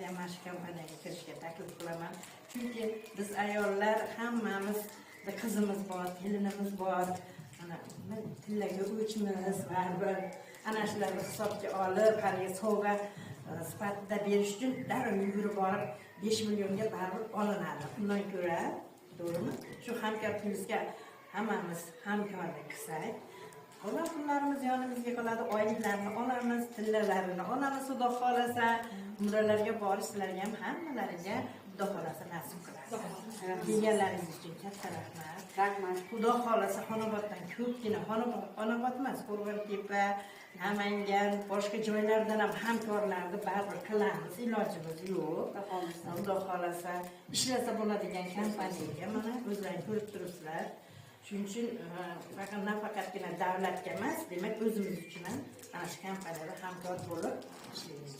ham mana shu kompaniyaga kirishga taklif qilaman. Chunki biz ayollar hammamiz qizimiz bor, kelinimiz bor. Mana tillaga o'chmiz baribir. Ana shularni hisobga olib, haligi sovg'a sifatida berish uchun darrov yugurib borib 5 millionga baribir olinadi. Undan ko'ra, to'g'rimi? Shu Hamkor Plusga hammamiz hamkorlik qilsak, qolgan pullarimiz yonimizga qoladi, oyliklarni olamiz, tillalarini olamiz, Xudo xohlasa, umralarga borish sizlarga ham hammalariga Xudo xohlasa nasib qiladi. Kelganlaringiz uchun katta rahmat. Rahmat. Xudo xohlasa Xonoboddan ko'pgina Xonobod emas, Qo'rg'ontepa, Namangan, boshqa joylardan ham hamkorlarni baribir qilamiz, ilojimiz yo'q. Xudo xohlasa ishlasa bo'ladigan kompaniyaga mana o'zlaring ko'rib turibsizlar. Shuning uchun faqat nafaqatgina davlatga emas, demak o'zimiz uchun ham mana shu kompaniyada hamkor bo'lib ishlaymiz.